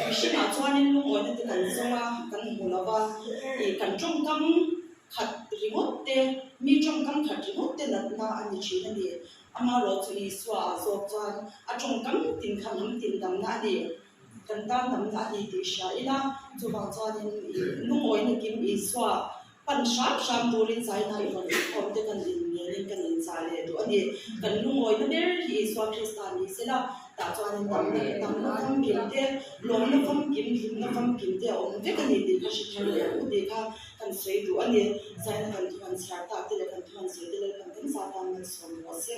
Mihringah chuanin lungawina te kan zawng a, kan hmu lo va, ih kan tawngkam khat ringawt te, mi tawngkam khat ringawt te natna a ni thin a ni. Amaherawhchu Isua ah zawk chuan a tawngkam tin kha hnam tin damna a ni. Kan tan damna a ni tih hria ila, chuvang chuanin ih lungawina kim Isua Pan hram hram turin zaina i rawn inkhawm te kan inngelin kan inchah leh duh a ni. Kan lungawina ber hi Isua Krista ni sela, tah chuanin damna damna famkim te, lawmna famkim, hlimna famkim te a awm vek a ni tih kha hre thar leh ang u tih kha kan sawi duh a ni. Zaina kan thu han chhiar tak te leh kan thu han sawi te Lalpan kan zah tan malsawm rawh se.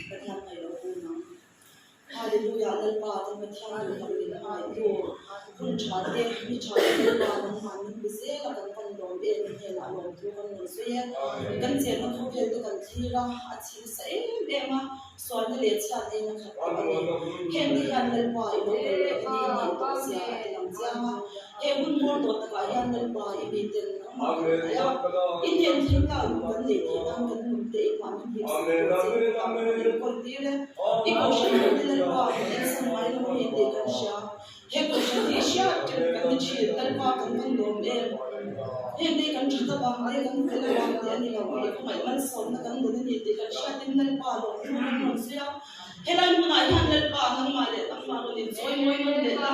Pathian ngaih loh hun ang. Hallelujah Lalpa kan Pathian duh tak min hmangaihtu hun tha te mi tha te Lalpa nangmah min pe zel a kan pan lawm em i hnenah lawmthu kan rawn sawi e kan chenna khawvel te kan thlir a a chhim sa em em a sualna leh chhiat en a khat tawh a ni heng te hian Lalpa i lo kal leh na ni hnaih tawh zia a ti lang chiang a he hun hmawr tawh takah hian Lalpa i miten nangmah kan hnaih a i hnen thleng ta nun kan neih theih nan kan nun te engmah min hip sak tur che i kutah kan rawn inkawl tir e. I kohhran ho te Lalpa kan ensan ngai lo a ni tih kan hria. He kohhran hi hriat reng kan ni thin, Lalpa kan van lawm em? Heng te kan that avang te, kan fel avang te a ni lo, i khawngaih malsawmna kan dawn a ni tih kan hriatin Lalpa lawmthu kan rawn sawi a. Helai hmunah hian Lalpa nangmah leh nangmah rawn inchawi mawi nawn leh la.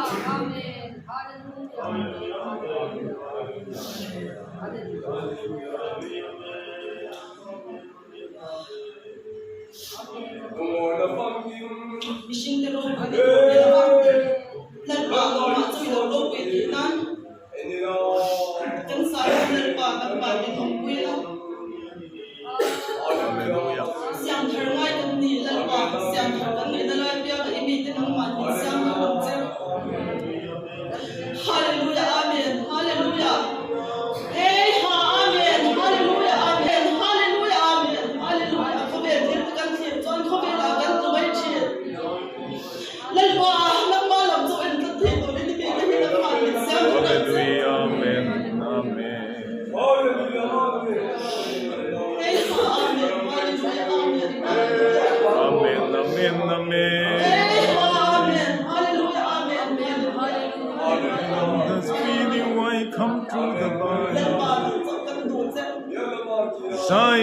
Mihring te ropui te pawh ni lo a, Lalpa nangmah chu i lo ropui theih nan kan sai hian Lalpa nangmah min awmpui la. Siam thar ngai kan ni Lalpa, siam thar kan ngaihna lai pianga i mite nangmah min siam lo ang che. Hallelujah Amen Hallelujah Hey ha Amen Hallelujah Amen Hallelujah Amen Hallelujah Khawvel thil te kan thlir chuan khawvel ah kan tlu mai thin Lalpa nangmah lam chu en tlat thei turin i mite hi nangmah min siam thar ang che Hallelujah Amen Amen Hey ha Amen Hallelujah Amen Hallelujah Amen Amen Amen Hey ha Amen Hallelujah Amen The speedy way come to the light. Zai.